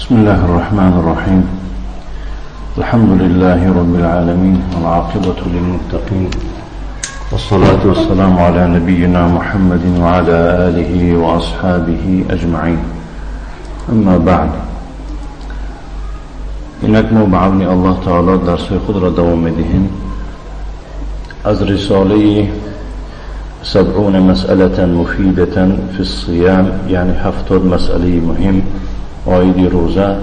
بسم الله الرحمن الرحيم. الحمد لله رب العالمين، والعاقبة للمتقين، والصلاة والسلام على نبينا محمد وعلى آله وأصحابه أجمعين. أما بعد، اینک ما به عون الله تعالی درس خود را دوام میدهیم از رساله 70 مسألة مفيدة في الصيام، یعنی 70 مسئله مهم عاید روزه،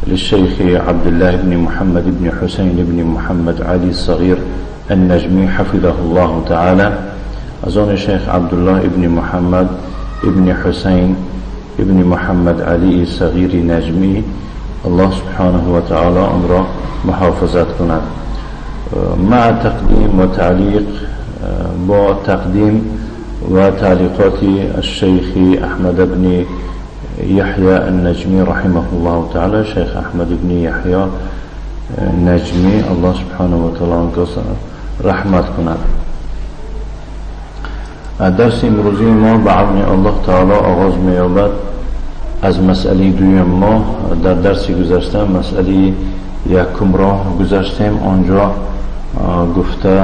للشيخ عبد الله بن محمد بن حسين بن محمد علي الصغير النجمي حفظه الله تعالى. از آن شیخ عبدالله ابن محمد ابن حسین ابن محمد علی صغیر نجمی، الله سبحانه و تعالی آن را محافظت کند. مع تقدیم و تعلیق، با تقدیم و تعلیقات الشیخ احمد بن یحیی النجمی رحمه الله تعالی. شیخ احمد بن یحیی نجمی، الله سبحانه و تعالی آن رحمت کند. درس امروزی ما به عون الله تعالی آغاز می‌یابد از مسئله دوم. ما در درس گذشته مسئله یکم را گذشتیم. آنجا گفته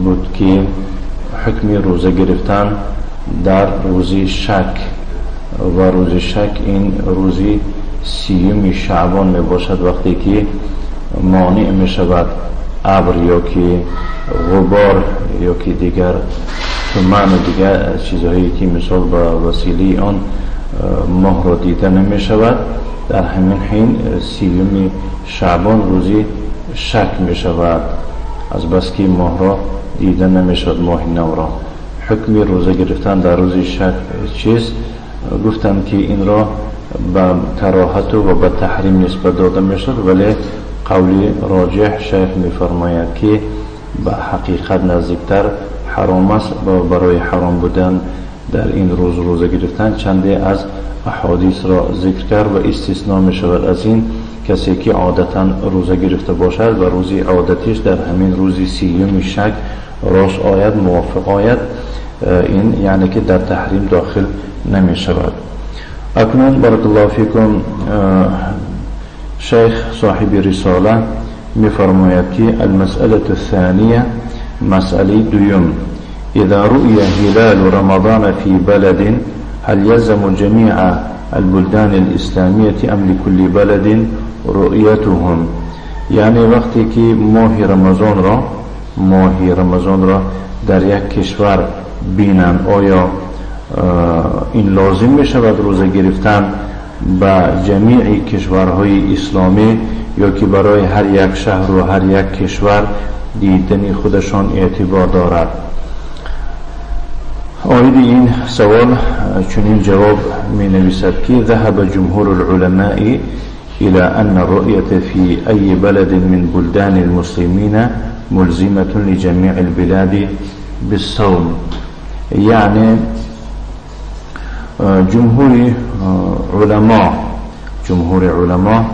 بود که حکم روزه گرفتن در روزی شک، و روز شک این روزی 30 شعبان می باشد، وقتی که مانع می شود ابر یا که غبار یا که دیگر تمام دیگر چیزهایی که مثال به وسیله آن ماه را دیده نمی شود. در همین حین 30 شعبان روزی شک می شود، از بس که ماه را دیده نمی شود، ماه نو را. حکم روزه گرفتن در روز شک چیست؟ گفتم که این را به کراهت و به تحریم نسبت داده می شود، ولی قول راجح شیخ می فرماید که به حقیقت نزدیکتر حرام است. برای حرام بودن در این روز روزه گرفتن چندی از احادیث را ذکر کرد و استثناء می شود از این کسی که عادتا روزه گرفته باشد و روزی عادتیش در همین روزی 30 شک راست آید، موافق آید، این یعنی که در تحریم داخل نمی شود. اکنون بارک الله فیکم شیخ صاحب رساله می فرماید که المسألة الثانية، مسئله دوم، اذا رؤي هلال رمضان في بلد هل يلزم جميع البلدان الإسلامية أم لكل بلد رؤيتهم؟ یعنی وقتی که ماه رمضان را در یک کشور بینند، آیا این لازم می شود روزه گرفتن به جمیع کشورهای اسلامی، یا که برای هر یک شهر و هر یک کشور دیدن خودشان اعتبار دارد؟ عاید این سوال چنین جواب می نویسد که ذهب جمهور العلماء إلى أن الرؤية في أي بلد من بلدان المسلمين ملزمة لجميع البلاد بالصوم. یعنی جمهور علما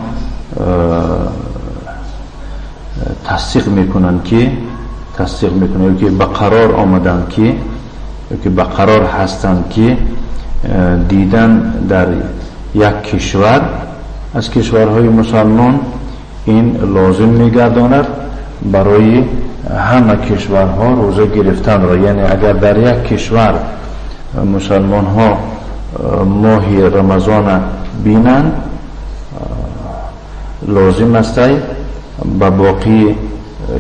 تصدیق میکنند که به قرار آمدند که به قرار هستند که دیدن در یک کشور از کشورهای مسلمان این لازم میگرداند برای همه کشورها روزه گرفتن را. یعنی اگر در یک کشور مسلمان ها ماه رمضان بینند، لازم است به باقی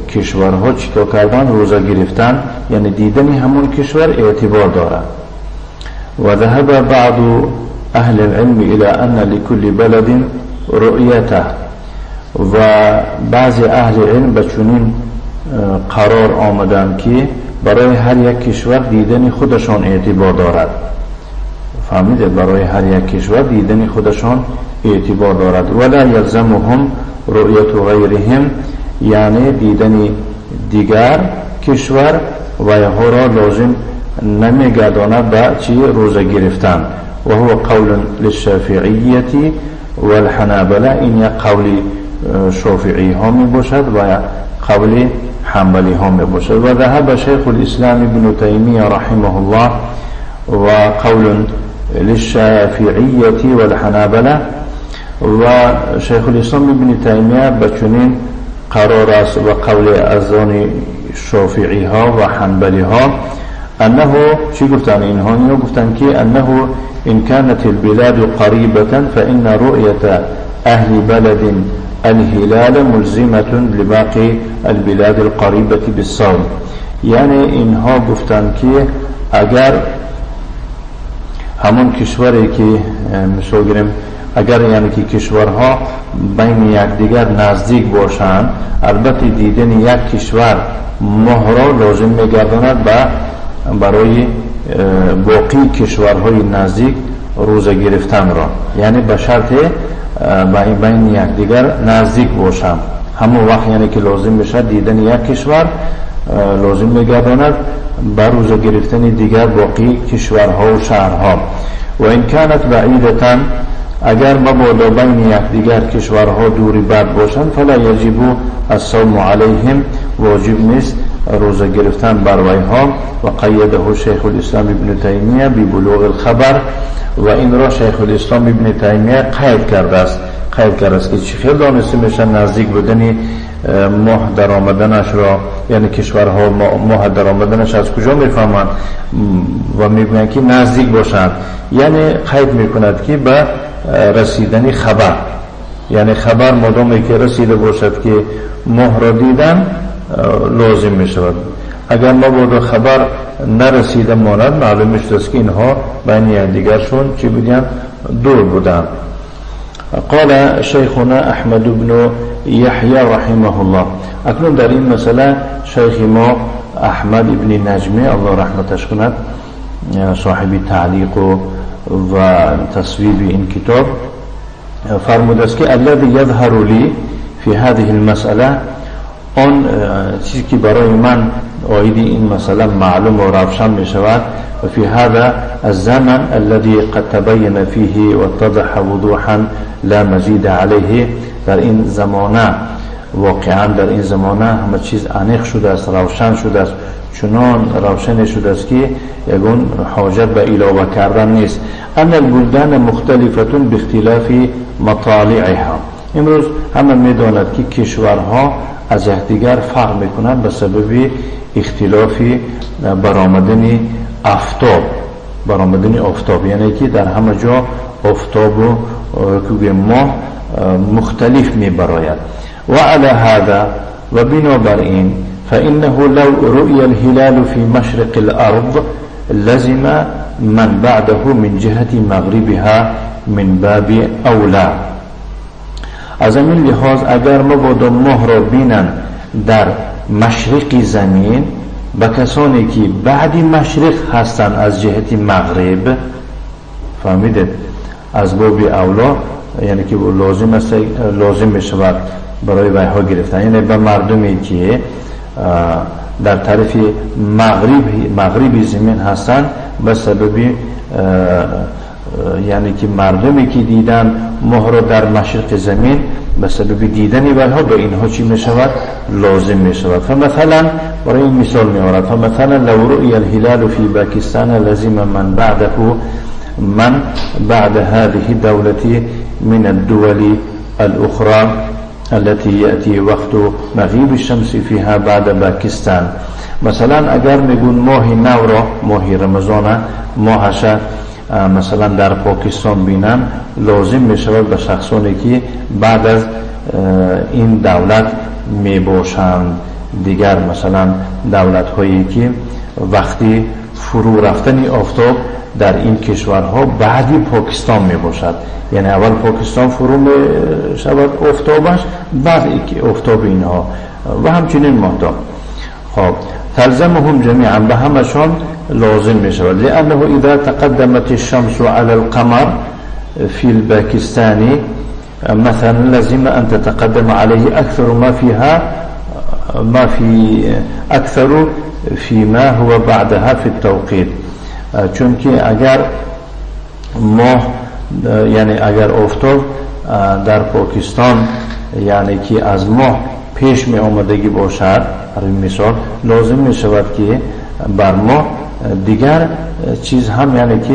کشورها چیکار کردن؟ روزه گرفتن. یعنی دیدن همون کشور اعتبار دارد. و ذهب بعض اهل العلم الى ان لكل بلد رؤيته، و بعضی اهل علم به چنین قرار آمدند که برای هر یک کشور دیدن خودشان اعتبار دارد. فهمیده؟ برای هر یک کشور دیدن خودشان اعتبار دارد. ولا یلزمهم رؤیت غیرهم، یعنی دیدن دیگر کشور و را لازم نمیگرداند به چی؟ روزه گرفتن. و هو قول للشافعیة والحنابلة، این یک قول شافعی ها می باشد و قول حنبلی ها می باشد. و ذهب شیخ الاسلام ابن تیمیه رحمه الله و قول للشافعية والحنابلة. و شیخ الاسلام ابن تیمیه به چنین قرار است و قول از آن شافعی ها و حنبلی ها انه چی گفتن اینها؟ اینو گفتن که انه ان كانت البلاد قريبة فإن رؤية أهل بلد الهلال ملزمة لباقي البلاد القريبة بالصوم. یعنی اینها گفتن که اگر همون کشوری که مثال گیریم، اگر یعنی که کشورها بین یکدیگر نزدیک باشند، البته دیدن یک کشور ماه را لازم میگرداند به برای باقی کشورهای نزدیک روزه گرفتن را، یعنی به شرط بین یکدیگر نزدیک باشند. همون وقت یعنی که لازم میشه دیدن یک کشور لازم میگرداند بر روزه گرفتن دیگر باقی کشورها و شهرها. و ان كانت بعیدة، اگر مبادا بین یکدیگر کشورها دوری بد باشند، فلا یجب الصوم علیهم، واجب نیست روزه گرفتن بر ویها. و قیده شیخ الاسلام ابن تیمیه ببلوغ الخبر، و این را شیخ الاسلام ابن تیمیه قید کرده است، قید کرده است که چی خیلی دانسته میشن نزدیک بودن ماه در آمدنش را، یعنی کشورها ماه در آمدنش از کجا میفهمند و میبینند که نزدیک باشند. یعنی قید میکند که به رسیدن خبر، یعنی خبر مادامی که رسیده باشد که ماه را دیدن لازم می شود. اگر مبادا خبر نرسیده ماند، معلوم می شد که اینها بین یکدیگرشون چی بودن؟ دور بودن. قال شیخنا احمد بن یحیی رحمه الله. اکنون در این مسئله شیخ ما احمد ابن نجمی الله رحمتش کند، صاحب تعلیق و تصویب این کتاب، فرموده است که الذي يظهر لي في هذه المسأله، آن چیزی که برای من عاید این مسئله معلوم و روشن می شود، و في هذا الزمن الذي قد تبين فيه واتضح وضوحا لا مزيد عليه، در این زمانه واقعا در این زمانه همه چیز عمیق شده است، روشن شده است، چنان روشن شده است که یگون حاجت به علاوه کردن نیست. ان البلدان مختلفة باختلاف مطالعها. امروز همه میداند که کشورها از یکدیگر فرق میکنند به سبب اختلاف برآمدن آفتاب، برآمدن آفتاب، یعنی که در همه جا آفتاب و ماه مختلف میبراید. و على هذا، و بنابراین، فإنه لو رؤي الهلال في مشرق الأرض لزم من بعده من جهة مغربها من باب أولى. از این لحاظ اگر مبادا ماه را بینن در مشرق زمین، به کسانی که بعد مشرق هستند از جهت مغرب، فهمیدید، از باب اولا یعنی که لازم است، لازم می شود برای ویها گرفتن، یعنی به مردمی که در طرف مغرب زمین هستند، به سبب یعنی که مردمی که دیدن ماه را در مشرق زمین، به سبب دیدن ویها به اینها چی می شود؟ لازم می شود. فمثلا، برای این مثال می آورد، فمثلا لو رؤي الهلال في باكستان لزم من بعده من بعد هذه الدولة من الدول الأخرى التي يأتي وقت مغيب الشمس فيها بعد باكستان. مثلا اگر میگون ماه نو را، ماه رمضان، ماهش مثلا در پاکستان بینن، لازم می شود به شخصانی که بعد از این دولت می باشند، دیگر مثلا دولت هایی که وقتی فرو رفتن آفتاب در این کشورها بعدی پاکستان می باشد، یعنی اول پاکستان فرو می شود آفتابش، بعد آفتاب اینها و همچنین ماهتاب. خب، تلزمهم جمیعا، به همشان لازم می شود. لأنه إذا تقدمت الشمس على القمر في الباكستاني مثلا لزم أن تتقدم عليه أكثر ما فيها ما في أكثر فيما هو بعدها في التوقيت. چونکه اگر ماه، یعنی اگر آفتاب در پاکستان یعنی که از ماه پیش می آمدگی باشد، برای مثال لازم می شود که بر ماه دیگر چیز هم، یعنی که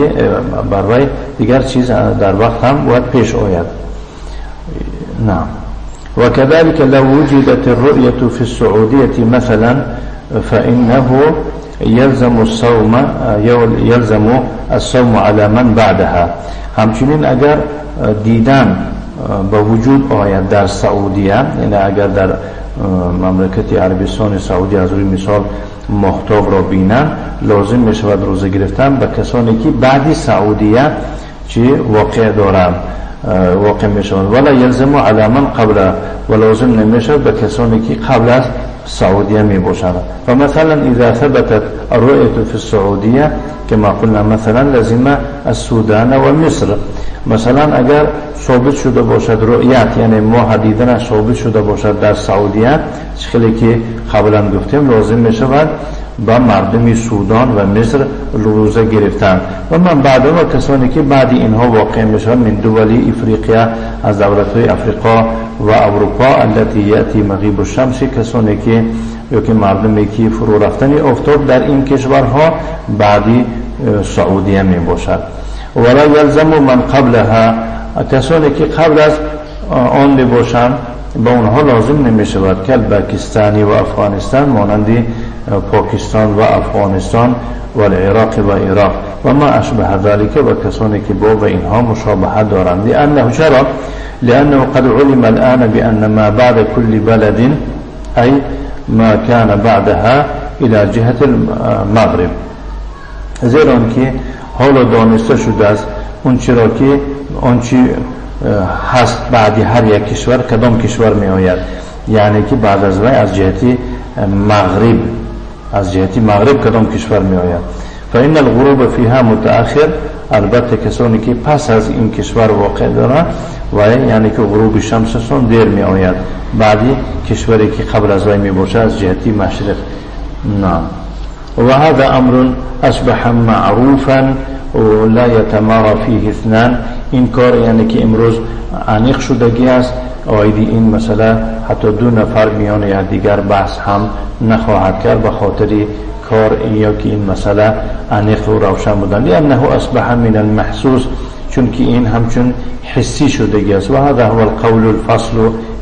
بر وی دیگر چیز در وقت هم باید پیش آید. نعم. وكذلك لو وجدت الرؤية في السعودية مثلا فإنه يلزم الصوم يلزم الصوم على من بعدها. همچنین اگر دیدن به وجود آید در سعودیه، یعنی اگر در مملکت عربستان سعودی از روی مثال ماهتاب را بینند، لازم می شود روزه گرفتن به کسانی که بعد سعودیه چی واقع دارند واقع می شوند. ولا یلزم علی من قبل، و لازم نمی شود به کسانی که قبل از سعودیه می باشند. فمثلا اذا ثبتت الرؤية في السعودية كما قلنا مثلا لزم السودان ومصر. مثلا اگر ثابت شده باشد رؤیت، یعنی ماه دیدن ثابت شده باشد در سعودیه، خیلی که قبلا گفتیم لازم می شود با مردم سودان و مصر روزه گرفتن. و من بعد و کسانی که بعد اینها واقع می شوند من دول افریقیا، از دولت های افریقا و اروپا، التي یأتی مغیب الشمس، کسانی که یا که مردمی که فرو رفتن آفتاب در این کشورها بعدی سعودیه می باشد. ولا یلزم من قبلها، کسانی که قبل از آن می باشند به اونها لازم نمی شود، کالپاکستانی و افغانستان، مانند پاکستان و افغانستان و العراق و عراق و ما اشبه ذلك، و کسانی که با و اینها مشابهت دارند. لأنه چرا؟ لأنه قد علم الآن بأن ما بعد كل بلد أي ما كان بعدها إلى جهة المغرب، زیرا که حالا دانسته شده است اون چرا که آنچه هست بعدی هر یک کشور کدام کشور می آید، یعنی که بعد از وی از جهت مغرب، از جهت مغرب کدام کشور می آید. فإن الغروب فيها متأخر، البته کسانی که پس از این کشور واقع دارند و یعنی که غروب شمسشون دیر می آید بعدی کشوری که قبل از وی می باشه از جهت مشرق. نعم. وهذا امر اصبح معروفا ولا يتمارى فيه اثنان. این کار یعنی که امروز عمیق شدگی است، آیدی این مسئله حتی دو نفر میان یکدیگر بحث هم نخواهد کرد به خاطر کار یا که این مسئله عمیق و روشن بودن. لأنه اصبح من المحسوس، چون که این همچون حسی شدگی است. و هذا هو القول الفصل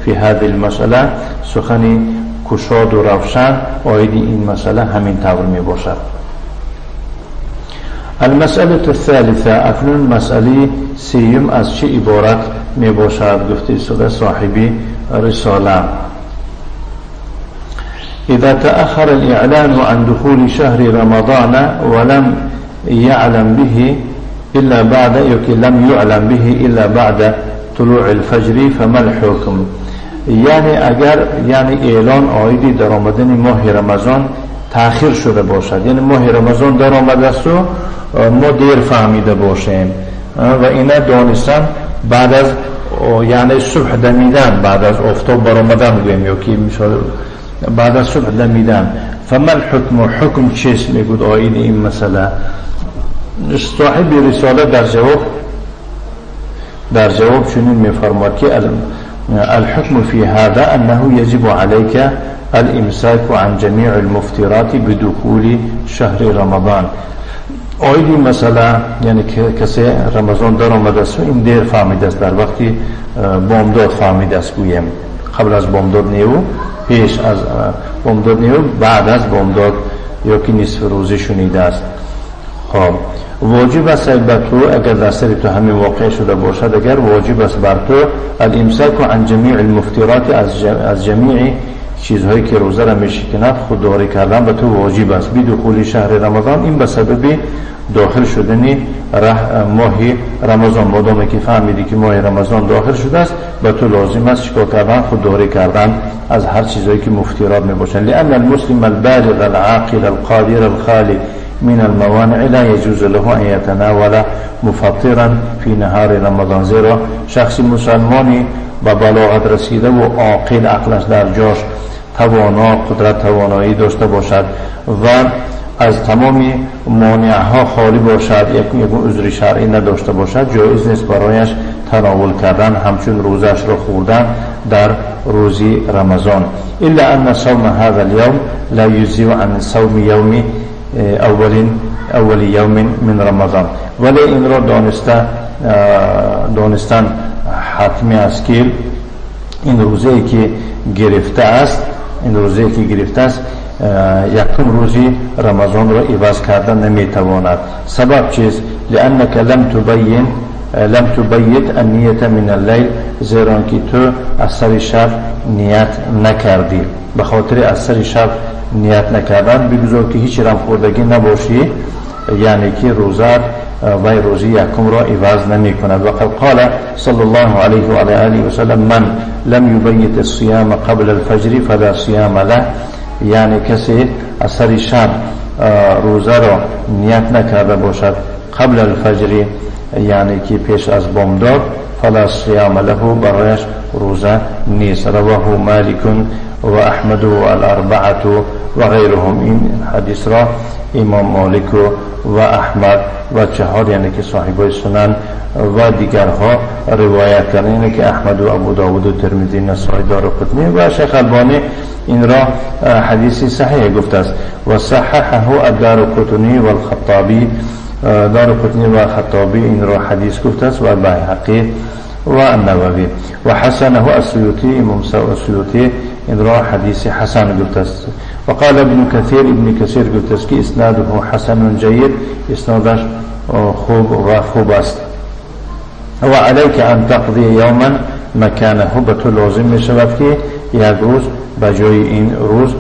في هذه المسئله، سخن کشاد و روشن آیدی این مسئله همین طور می باشد. المسألة الثالثة، اکنون مسئله سیوم از چه عبارت می باشد؟ گفته شده صاحبی رساله: إذا تأخر الإعلان عن دخول شهر رمضان ولم يعلم به إلا بعد لم يعلم به إلا بعد طلوع الفجر فما الحكم؟ یعنی اگر یعنی اعلان آیدی در آمدن ماه رمضان تأخیر شده باشد، یعنی ماه رمضان در آمده است و ما دیر فهمیده باشیم و اینا دانستن بعد از یعنی صبح دمیدن، بعد از آفتاب برآمدن گوییم یا که مثال بعد از صبح دمیدن، فما الحکم؟ حکم چیست؟ میگود آیین این مسئله. صاحب رساله در جواب چنین میفرماد که الحكم في هذا أنه يجب عليك الإمساك عن جميع المفطرات بدخول شهر رمضان. آیدی مسئله یعنی که کسی رمضان در آمده است و این دیر فهمیده است، در وقتی بامداد فهمیده است، گویم قبل از بامداد نیو، پیش از بامداد نیو، بعد از بامداد یا که نصف روزی شنیده است. خب واجب است بر تو، اگر در سر تو همین واقع شده باشد، اگر واجب است بر تو الامساک عن جمیع المفطرات، از جمیع چیزهایی که روزه را میشکند خودداری کردن به تو واجب است. بدخول شهر رمضان، این به سبب داخل شدن ماه رمضان، مادامی که فهمیدی که ماه رمضان داخل شده است، به تو لازم است چیکار کردن؟ خودداری کردن از هر چیزهایی که مفطرات میباشند. لأن المسلم البالغ العاقل القادر الخالي من الموانع لا يجوز له أن يتناول مفطرا في نهار رمضان. زیرا شخص مسلمانی به بلاغت رسیده و عاقل، عقلش در جاش، توانا، قدرت توانایی داشته باشد و از تمام مانعها خالی باشد، یک عذر شرعی نداشته باشد، جایز نیست برایش تناول کردن، همچون روزش را خوردن در روزی رمضان. الا ان صوم هذا اليوم لا يجزي عن صوم يوم اول یوم من رمضان. ولی این را دانستن حتمی است که این روزه که گرفته است، این روزه که گرفته است یکم روزی رمضان را عوض کردن نمیتواند. سبب چیست؟ لأنك لم تبیت النیت من اللیل، زیرا که تو از سر شب نیت نکردی. به خاطر از سر شب نیت نکردن بگذار که هیچ رم خوردگی نباشی، یعنی که روزت و روزی یکم را عوض نمی کند. و قد قال صلی الله علیه و علی آله و سلم من لم یبیت الصیام قبل الفجر فلا صیام له، یعنی کسی از سر شب روزه را نیت نکرده باشد قبل الفجر، یعنی که پیش از بامداد، فلا صیام له، برایش روزه نیست. رواه مالک و احمد و الاربعه و غیرهم. این حدیث را امام مالک و احمد و چهار یعنی که صاحبای سنن و دیگرها روایت کردن، یعنی که احمد و ابو داود و ترمذی، نسائی، دارقطنی و شیخ البانی این را حدیث صحیح گفته است. و صححه الدارقطنی و الخطابی، دارقطنی و خطابی این را حدیث گفته است و بیهقی و النووی. و حسنه السیوطی، امام السیوطی این را حدیث حسن گفته است. و قال ابن کثیر، ابن کثیر گفته است که اسناده حسن جید، اسنادش خوب و خوب است. و علیک ان تقضی یوما مکانه، به تو لازم می شود که یک روز به جای این روز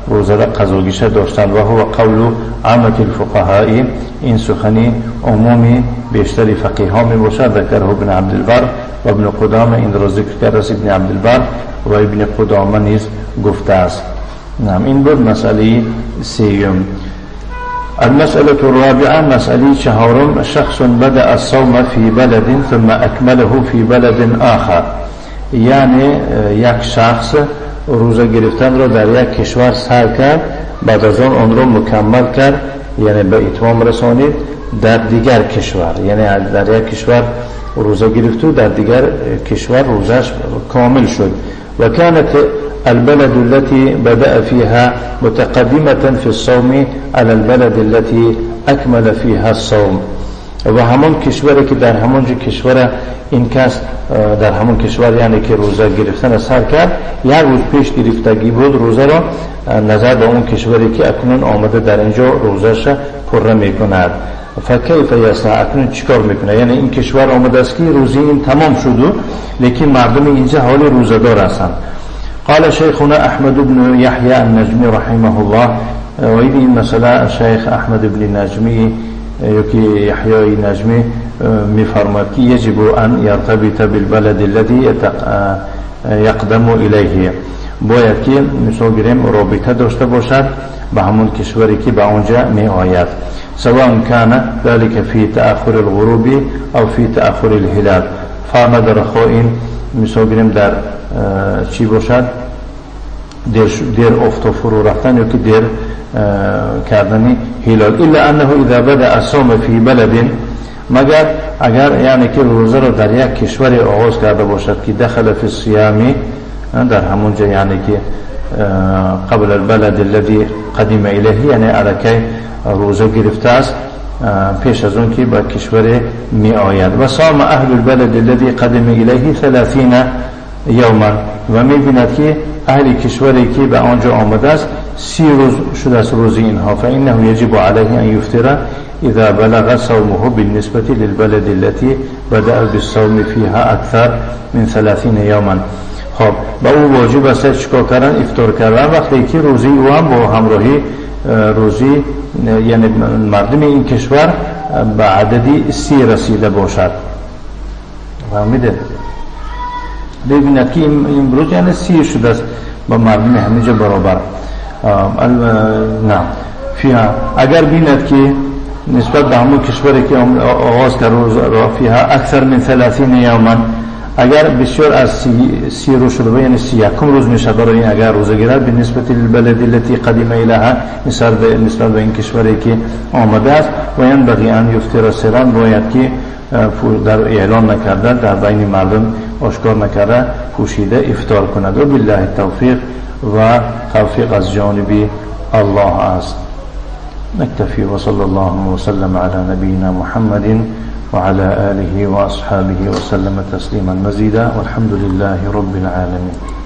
روزه را قضاگیشه داشتن. و هو قول عامة الفقهاء، این سخنی عمومی بیشتری فقیه ها می باشد. ذکره ابن عبدالبر و ابن قدامه، این را ذکر کرده است ابن عبدالبر و ابن قدامه نیز گفته است. نعم، این بود مسئله سیوم. المسألة الرابعة، مسألة چهارم، شخص بدأ الصوم في بلد ثم أكمله في بلد آخر، یعنی یک شخص روزه گرفتن را در یک کشور سر کرد، بعد از آن آن را مکمل کرد، یعنی به اتمام رسانید در دیگر کشور، یعنی در یک کشور روزه گرفت و در دیگر کشور روزش کامل شد. و كانت البلد التي بدأ فيها متقدمة في الصوم على البلد التي أكمل فيها الصوم، و همون کشوری که در همون کشور این کس در همون کشور یعنی که روزه گرفتن سر کرد، یک روز پیش گرفتگی بود روزه را نظر به اون کشوری که اکنون آمده در اینجا روزش پره میکند. فکیف یصنع، اکنون چیکار میکنه؟ یعنی این کشور آمده است که روزی این تمام شد، لیکن مردم اینجا حال روزه دار هستند. قال شيخنا أحمد بن يحيى النجمي رحمه الله، وإذ مثلا شیخ احمد بن نجمی یکی یحیی نجمی میفرماد که يجب أن يرتبط بالبلد الذي يقدم إليه، باید که مثال گیریم رابطه داشته باشد به همون کشوری که به آنجا می آید، سواء كان ذلك في تأخر الغروب أو في تأخر الهلال. فرق نداره خواه این مثال گیریم در چی باشد، دیر افتاب فرو رفتن یا که دیر کردن هلال. الا انه اذا بدا الصوم في بلد، مگر اگر یعنی که روزه را در یک کشور آغاز کرده باشد که دخل فی الصیام در همونجا، یعنی که قبل البلد الذي قدم الیه، یعنی الکی روزه گرفته است پیش از اون که به کشور می آید. و صام اهل البلد الذي قدم الیه 30 یوما، و می بیند که اهل کشوری که به آنجا آمده است 30 روز شده است روزی اینها. فانه يجب عليه ان يفطر اذا بلغ صومه بالنسبة للبلد التي بدأ بالصوم فيها اکثر من 30 یوما. خب به او واجب است چیکار کردن؟ افطار کردن وقتی که روزی او هم با همراهی روزی یعنی مردم این کشور به عددی 30 رسیده باشد. فهمیده؟ ببیند که امروز یعنی 30 شده است با مردم همینجا برابر. نه فيها، اگر بیند که نسبت به همون کشوری که آغاز کرد روز را فيها اکثر من 30 یوما، اگر بسیار از 30 روز شده، یعنی 31 روز میشه برای این اگر روزه گیرد، به نسبت للبلد التي قدم الیها، نسبت به این کشوری که آمده است، و ينبغي ان يفطر سرا، باید که در اعلان نکرده، در بین مردم آشکار نکرده، پوشیده افطار کند. و بالله التوفیق، و توفیق از جانب الله است. نكتفي وصلى الله وسلم على نبينا محمد وعلى آله وأصحابه وسلم تسليما مزيدا، والحمد لله رب العالمين.